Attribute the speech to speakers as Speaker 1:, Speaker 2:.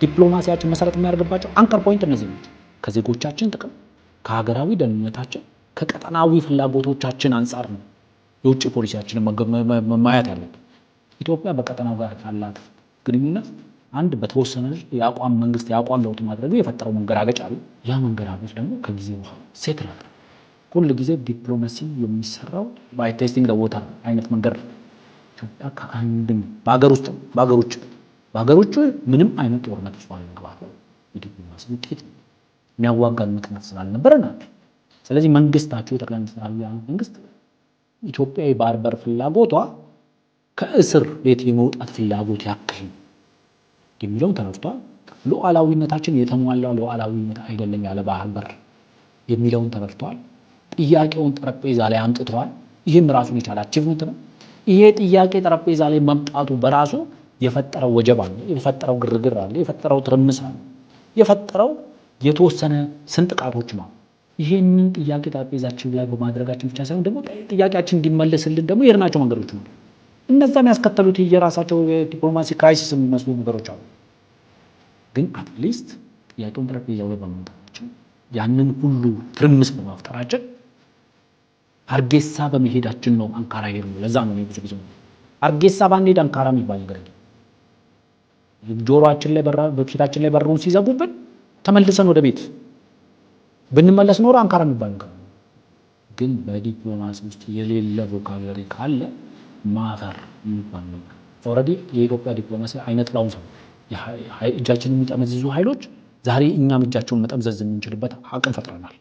Speaker 1: ዲፕሎማሲያችን መሰረት የሚያደርግባቸው anchor point እነዚህ ናቸው። ከዜጎቻችን ጥቅም፣ ከሀገራዊ ደህንነታችን፣ ከቀጠናዊ ፍላጎቶቻችን አንጻር ነው የውጭ ፖሊሲያችንን ማየት ያለብን። ኢትዮጵያ በቀጠናው ጋር ካላት ግንኙነት አንድ በተወሰነ የአቋም መንግስት የአቋም ለውጥ ማድረጉ የፈጠረው መንገራገጭ አለ። ያ መንገራገጭ ደግሞ ከጊዜ በኋላ settle አለ። ሁል ጊዜ ዲፕሎማሲ የሚሰራው by testing the water አይነት መንገድ ነው። ኢትዮጵያ ከአንድም በሀገር ውስጥ፣ በሀገር ውጭ ምንም አይነት ጦርነት ውስጥ ባለመግባት የዲፕሎማሲ ውጤት የሚያዋጋን ምክንያት ስላልነበረ ናቸው። ስለዚህ መንግስታቸው፣ የጠቅላይ ሚኒስትር አብይ አህመድ መንግስት፣ ኢትዮጵያ የባህር በር ፍላጎቷ ከእስር ቤት የመውጣት ፍላጎት ያክል ነው የሚለውን ተረድቷል። ሉዓላዊነታችን የተሟላ ሉዓላዊነት አይደለም ያለ ባህር በር የሚለውን ተረድቷል። ጥያቄውን ጠረጴዛ ላይ አምጥተዋል። ይህም ራሱን የቻለ achievement ነው። ይሄ ጥያቄ ጠረጴዛ ላይ መምጣቱ በራሱ የፈጠረው ወጀብ አለ፣ የፈጠረው ግርግር አለ፣ የፈጠረው ትርምስ አለ፣ የፈጠረው የተወሰነ ስንጥቃቶች ነው። ይሄንን ጥያቄ ጠረጴዛችን ላይ በማድረጋችን ብቻ ሳይሆን ደግሞ ጥያቄያችን እንዲመለስልን ደግሞ የሄድናቸው መንገዶች ነው። እነዛም ያስከተሉት የራሳቸው የዲፕሎማሲ crisis የሚመስሉ ነገሮች አሉ። ግን at least ጥያቄውን ጠረጴዛው ላይ በማምጣታችን፣ ያንን ሁሉ ትርምስ በመፍጠራችን፣ ሀርጌሳ በመሄዳችን ነው አንካራ ሄድነው። ለዛ ነው ብዙ ጊዜ ሀርጌሳ ባንሄድ አንካራ የሚባል ነገር የለም። ጆሮአችን ላይ፣ በፊታችን ላይ በሩን ሲዘጉብን ተመልሰን ወደ ቤት ብንመለስ ኖሮ አንካራ የሚባል ነገር፣ ግን በዲፕሎማሲ ውስጥ የሌለ vocabulary ካለ ማፈር የሚባል ነገር። Already የኢትዮጵያ ዲፕሎማሲ አይነ ጥላውን ሰው እጃችንን የሚጠመዝዙ ኃይሎች ዛሬ እኛም እጃቸውን መጠምዘዝ የምንችልበት አቅም ፈጥረናል።